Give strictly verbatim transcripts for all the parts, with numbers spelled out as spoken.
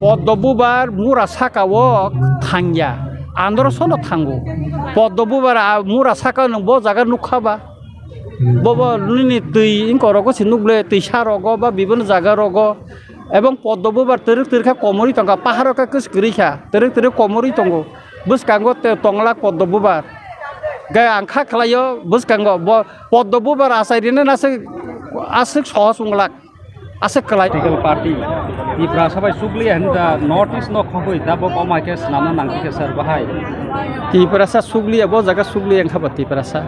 Poddo bubar mura saka o thangya, andro sono thango. Poddo bubar a mura saka nwng bo jaga nukha ba? Bobo nini twi wngkorogo se nukle, twisa rogo ba bibino jaga rogo. Ebong poddo bubar twrwk twrwk khe komorwi tongkha, paharo khe kwswk kwrwi kha, twrwk twrwk komorwi tongo. Bwskango te tonglak poddo bubar. Gai ang kha khlaio bwskango bo poddo bubar achai rina naswk aswk sohos wnglak. Aswk kwlai. Political party Tiprasa bai sukliya hinda North East no khogwi tabok omo hai khe swnamna nangkhe sir bahai. Tiprasa sukliya, bo jaga sukliya wngkha ba Tiprasa.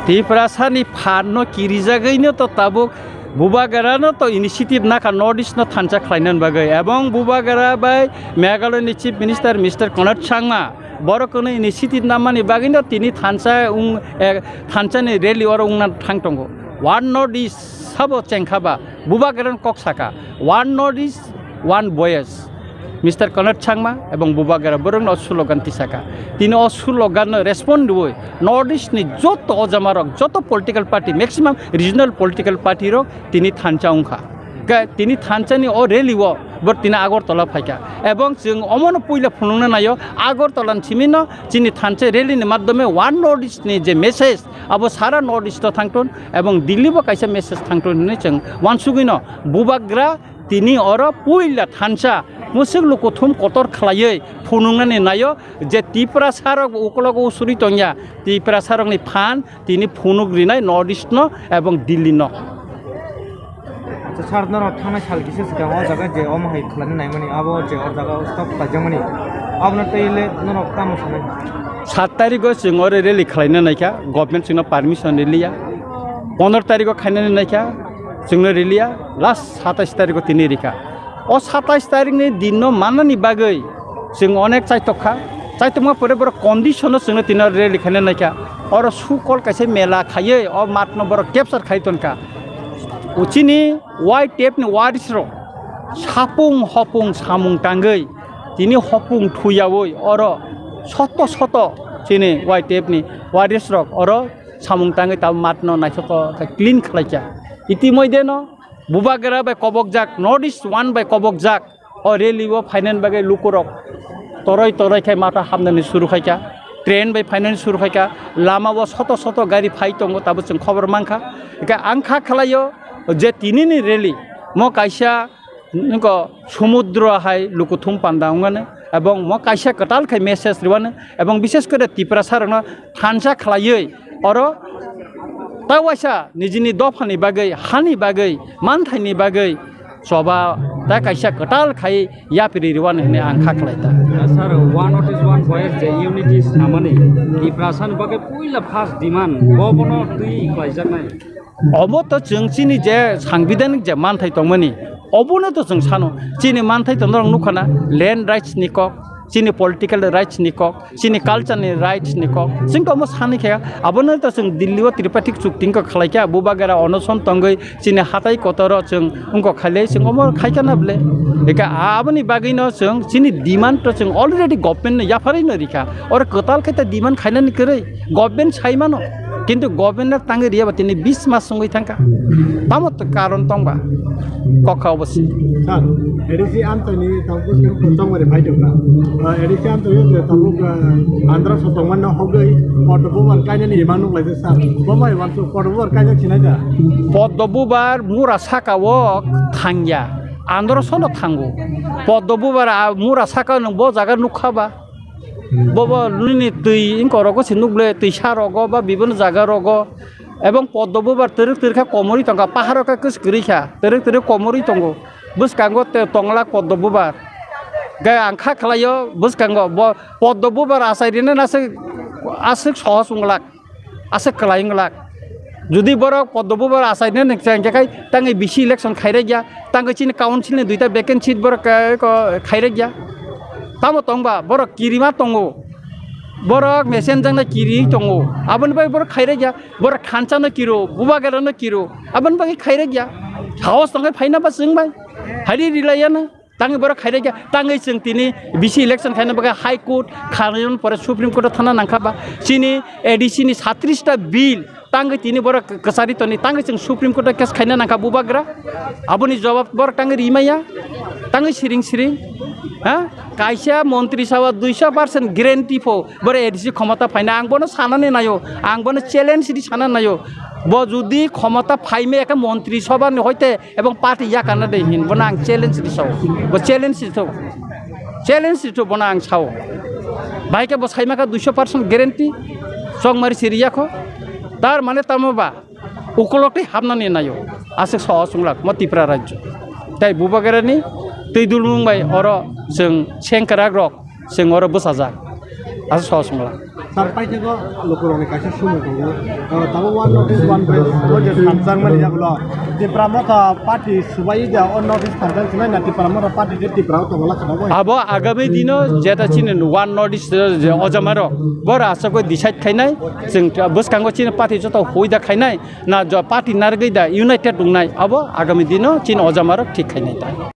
Tiprasa ni phan no kirijagwi no to tabuk Bubagra no to initiative nakha North East no thansa khlaina bagwi, ebong Bubagra bai Meghalaya ni Chief Minister Mister Conrad Sangma borok no initiative namani bagwi no tini thansa wng, eh, thansa ni rally oro wngna thang tongo. One North East sabo chengkha ba, Bubagra ni kok saka, One North East, One Voice. Mister Conrad Sangma ebong Bubagra borok no o slogan tisaka. Tini o slogan no respond rwui North East ni joto ojama rok, joto political party, maximum regional political party rok tini thansa wngkha. Khe tini thansa ni o rally o bor tini Agartala phaikha. Ebong chwng omono puila phunukna naio, Agartala ni simi no chini thansa rally ni madhyome One North East ni je message, abo sara North East o thangthun ebong Delhi bo kaisa message thangthun hinwi chwng uansugwi no Bubagra tini oro puila thansa musuk lukuthum kotor khlaiwi phunuknani naio je Tiprasa rok bo ukologo usuri tongya, Tiprasa rokni phan tini phunuk rinai North East no ebong Delhi no. Acha sir, norok thangnai sal kisa swkang o jaga je omo hai khlaina naimani, abo je o jaga stop khlaijakmani, abono tei le norok tamo sanai? Sat tarigo chwng oro rally khlaina naikha, government chwngno permission riliya. Pondro tarigo khainani naikha, chwngno riliya, last satais tarigo tini rikha. O satais tarikni dinno mannani bagwi chwng onek chaitokha. Chaitokma pore borok conditionno chwngno tini rally khaina naikha. Oro sukol kaisa mela khaiwi o matno borok capture khai tonkha. O chini Y T F ni warisrok sapung hopung samung tangwi tini hopung thuyawi oro soto soto chini Y T F ni warisrok oro samung tangwi tabuk matno naithok khe clean khlaikha. Itimoidheno Bubagra bai kobokjak, North East One bai kobokjak o rally o phainani bagwi lukurok toroi toroi khai matha hamnani suru khaikha, train bai phainani suru khaikha, lama o soto soto gari phai tongo, tabuk chwng khobor mankha. Hwnkhe ang kha khlaio je tinini rally mo kaisa nokho sumudro hai lukuthum panda wngmani, ebong mo kaisa kwtal khai message rwani, ebong bishes kore Tiprasa rokno thansa khlaiwi oro ta waisa nijini dophani bagwi, hani bagwi, manthaini bagwi choba ta kaisa kwtal khai yapri rwani hwnwi ang kha khlai ta. Sir, One North East One Voice je unity samani Tiprasani bagwi puila first demand bo bono twi khlaijaknai. Obo to chwng chini je sangbidhanik je manthai tongmani, obono to chwng sano. Chini manthai tongna rok nukha na, land rights ni kok, chini political rights ni kok, chini culture ni rights ni kok. Chwng to omo sani khe, abono to chwng Delhi o Tripartite chukti wngkha khlai kha, Bubagra onoson tongwi chini hatai kotor o chwng wngkha khailai, chwng omo khai kha na bwle. Eka aboni bagwi no chwng chini demand to chwng already government no yapharwi no rikha. Oro kwtal khe ta demand khainani kwrwi. Government sai mano, kintu government no tangwi riya ba tini bis mas wngwi thangkha. Tamo to karon tong ba? Kokha obo si. Sir, A D C amchaini tabuk chwng tongmani phai tongkha. Ah, A D C amchaini tabuk, ah, Andhra sotongmani hogwi Poddo bubar kainani imang nukhlaijak sir. Bo mai wansuk Poddo bubar kaijak sinai da? Poddo bubar mura saka o thangya, Andhra sono thango. Poddo bubar a mura saka nwng bo jaga nukha ba? Bobo nini twi wngkorogo se nukle, twisa rogo ba bibino jaga rogo. Ebong poddo bubar twrwk twrwk khe komorwi tongkha, paharo khe kwswk kwrwi kha, twrwk twrwk komorwi tongo. Bwskango te tonglak poddo bubar. Gai ang kha khlaio bwskango bo poddo bubar achai rina naswk aswk sohos wnglak. Aswk kwlai wng glak. Jodi borok poddo bubar achaina nang chang khe khai, tangwi bisi election khairek ya, tangwi chini council ni duita vacant seat borok, eh, ko, khairek ya. Tamo tong ba, borok kirima tongo. Borok mesen jakna kiri tongo. Aboni bai borok khairek ya. Borok khansa no kiro, bubagra no kiro. Aboni bai khairek ya. Sahos tongkhe phaina ba chwng bai. Hari rilai ya na. Tangwi borok khairek ya, tangwi chwng tini bisi election khaina bagwi High Court, khainani pore Supreme Court o thana nangkha ba, chini A D C ni satris ta bill Tangwi tini borok kwchari toni, tangwi chwng Supreme Court o case khaina nangkha bubagra. Aboni jawab borok tangwi rimaya, tangwi siring siring. Ha? Kaisa montri sabha duiso percent guarantee pho borok A D C khomota phaina ang bono sanani nayo, ang bono challenge di sanani nayo. Bo jodi khomota phaime ekha montri sabha ni hoite ebong party yakarna de hin bono ang challenge di sao. Bo challenge di sao. Challenge di to bono ang sao. Bahai khe bo saima kha duiso percent guarantee. Chokmari siri yakho. Tar mane tamo ba ukolok tei hapnani nayo. Aswk sao chwnglak mo Tipra rajyo. Tai bubagrani twi dulmung bai oro chwng sengkrak rok chwng oro bwsajak. Aswk sao chwnglak. Sir, paithago lukurokni kaisa sumung tongo. O, tabuk one notice, one voice, o je thansa mani yagulo. Tipra Motha party subai da o notice thansa sinai na Tipra Motha party je Tipra o tongo lakha bai. Abo agami dino jeta chini one notice je ojamaro. Bor aswk decide khainai, chwng bwskango chini party joto huida khainai, na jo party nargwi da united wngnai. Abo agami dino chini ojamaro thik khainai ta.